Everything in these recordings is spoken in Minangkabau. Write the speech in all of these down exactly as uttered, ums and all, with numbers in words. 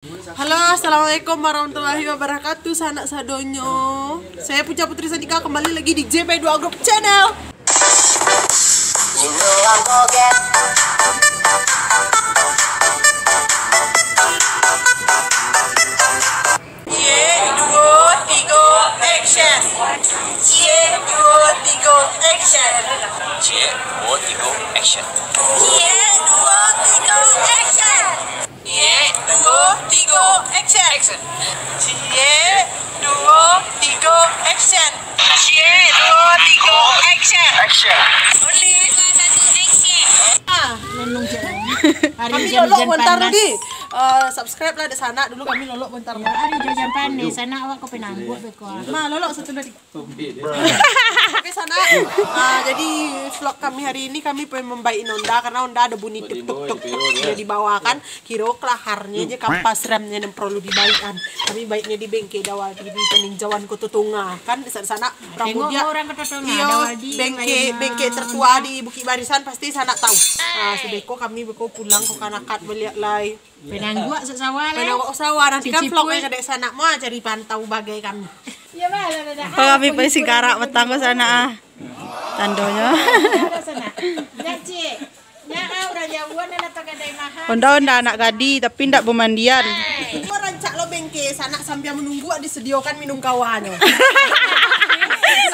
Halo, assalamualaikum warahmatullahi wabarakatuh, sanak sadonyo. Saya Puja Putri Sandika, kembali lagi di J P dua Group Channel. Ciek, duo, tigo, action. Ciek, duo, tigo, action. Ciek, duo, tigo, action. Ciek, duo, tigo, action. Ciek, duo, tigo, action. Action. Ciek, duo, tigo, action. Ciek, duo, tigo, action. Action. Boleh, salah satu, action. Ah. Kami lolok bontar di, eh, subscribe lah dek sanak dulu, kami lolok bontar. Ya, hari hujan panas, sanak awak ko penangguak beko. Ma, lolok satu lagi. Oke, sanak. Ah, jadi vlog kami hari ini, kami pengen mambaik Honda karena Honda ada bunyi tuk tuk tuk tuk di bawah kan. Kiro kelaharnya je kampas remnya nan perlu dibaikan. Kami baiknya di bengke Dawaldi di Paninjauan Kota Tonga kan, di sanak-sanak Pramudia. Iyo, bengke, bengke tertua di Bukit Barisan, pasti sanak tahu. Ah, sudah ko kami beko pulang ko kanakat baliak lai. Penangguak sawah lai. Penangguak sawah, nanti kan vlog ka dek sanak, ma cari pantau bagai kami. Iyo, bah, lah, lah, lah. Kami pai sigarak petang ko sanak ah. Tandonyo. Ada sanak. Nyak, Cik. Nyak, ah, urang jauah lah, lah, tak ada mahal. Honda, Honda anak gadih, tapi ndak bemandian. Hai. Ko rancak lo bengke sanak, sambil menunggu disediakan minum kawanyo.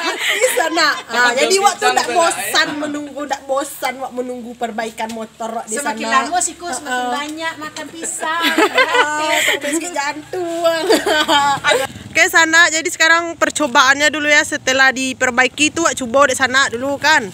Di sanak. Ah, jadi waktu ndak bosan menunggu, ndak bosan wak menunggu perbaikan motor wak di sanak. Semakin lama siko semakin banyak makan pisang. Ah, sampai sakit jantung. Oke, sanak, jadi sekarang percobaannya dulu ya, setelah diperbaiki tu, wak cubo dek sanak dulu kan.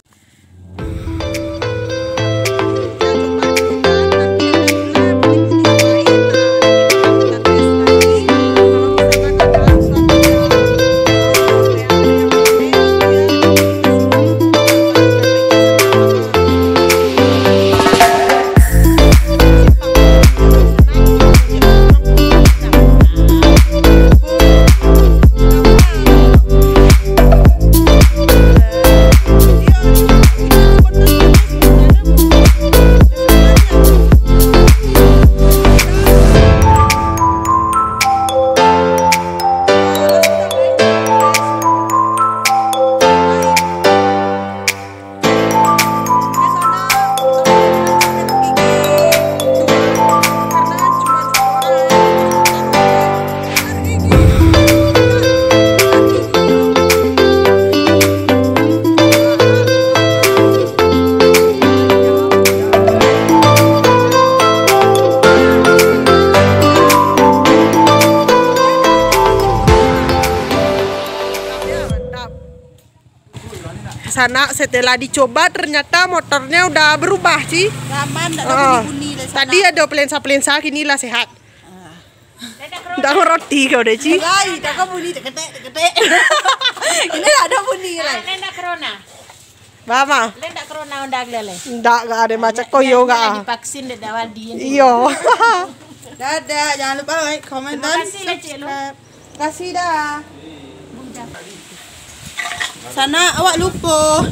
Sanak, setelah dicoba, ternyata motornya udah berubah, Ci. Aman, ndak ada bunyi-bunyi lai, sanak. Tadi ada pelensa-pelensa, kini lah sehat. Ah. Ndak ngeroti kau deh, Ci. Lai, tak kau bunyi, tek-tek, tek-tek. Ini ndak ada bunyi lai. Ah, ndak corona. Ba, Ma? Lai ndak corona Honda lai? Ndak, gak ada macam koyo gak. Divaksin dek Dawaldi. Iyo. Dadah, jangan lupa like, comment, dan subscribe. Terima kasih lah, Cik Lu. Kasih dah. Sanak, awak lupo,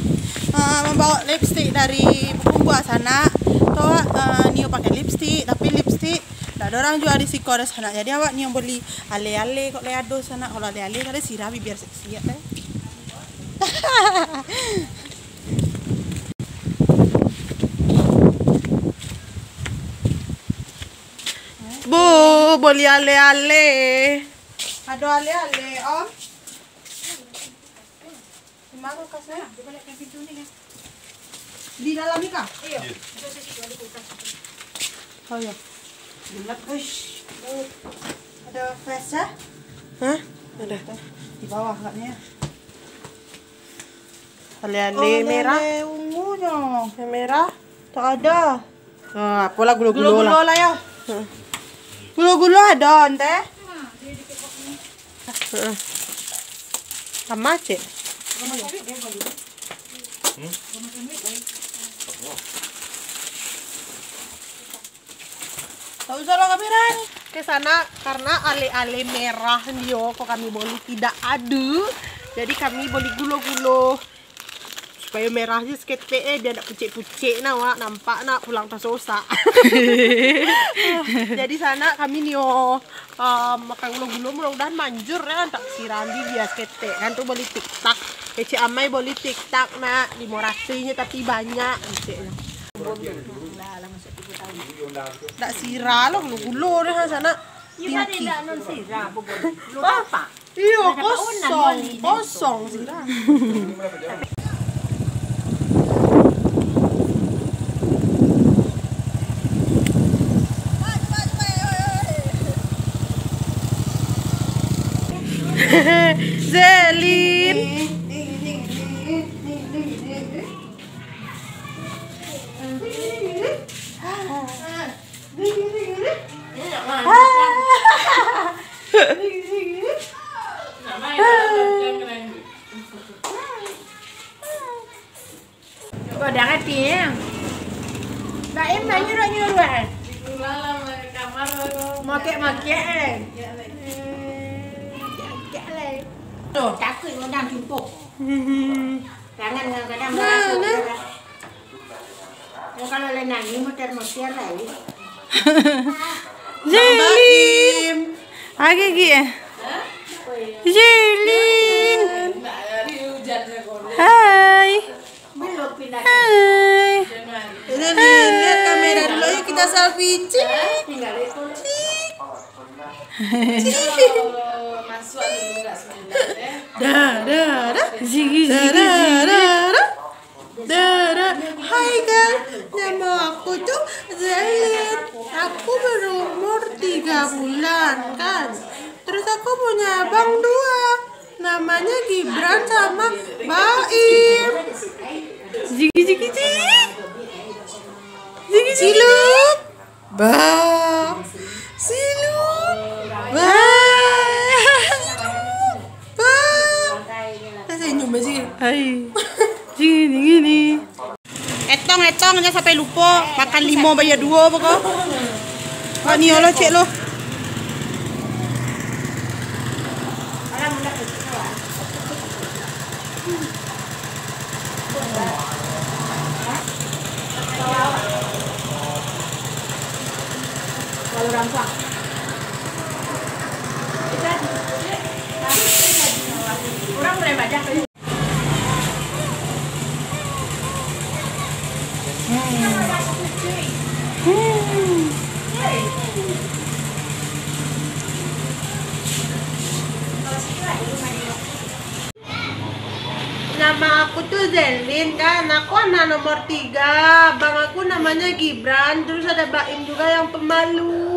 ah, mambawa lipstik dari Pakumbuah, sanak. Tu awak, ah, nio pakai lipstik, tapi lipstik ndak ado urang jua di siko, ado sanak. Jadi awak nio boli ale-ale, kok lai ado sanak. Kalau ale-ale, kada sirah bibia seksi, kan? Bu, boli ale-ale. Ado ale-ale, Om. Di ma kulkasnyo? Di dalam ni kah? Iyo. Oh, iyo. Gelap, guys. Ada flash, ya? Hah? Ada. Di bawah agaknya, ya. Ale-ale merah. Ale-ale ungunyo. Yang merah? Tak ada. Ah, apolah gulo-gulo lah. Gulo-gulo lah, ya. Heeh. Gulo-gulo ado, Teh? Heeh. Sama, Cik. Hmm? Tak usah lah kamera ni. Ke sana, karena ale-ale merah nio ko kami boli tidak ada. Jadi kami boli gulo-gulo. Payo merah je saketek, eh, bia ndak pucek-pucek nah, wak, nampak nak pulang tasosak. Jadi sanak, kami nio, eh, makan gulo-gulo, mudah-mudahan manjur ya, tak sirah di bia saketek. Kan tu boli tiktak. Kecek amai boli tiktak nak, limo ratuih nyo tapi banyak, keceknyo. Ndak sirah lo, gulo-gulo deh sanak. Tingki. Iyo, kosong, kosong sirah. Zelin. Godang ati, eh. Baim lah nyuruh-nyuruh, eh. Mokek-mokek, eh. Mokek-mokek, eh. Tuh, takut godang cumpuk. Tangan kadang-kadang. Nah, nah. Kalau lai nangih, muter-muter lai. Zelin. Agak-agak, eh? Zelin. Hai. Hai. Ini lihat kamera dulu, yuk kita selfie. Cik. Cik. Dah, dah, dah. Zigi, zigi, zigi. Dah, dah, dah. Dah, dah. Hai, kan. Nama aku tu Zelin. Aku berumur tiga bulan, kan. Terus aku punya abang dua. Namanya Gibran sama Baim. Zigi, zigi, zigi. Zigi, zigi. Ciluk. Ba. Silu. Ba. Ba. Dah senyum aja. Hai. Gini, gini. Etong, etong, jangan sampai lupa. Makan limo, bayar duo, pokok. Kak Nio lo, cek lo. Nama aku tu Zelin, kan. Aku anak nomor tiga. Abang aku namanya Gibran. Terus ada Baim juga yang pemalu.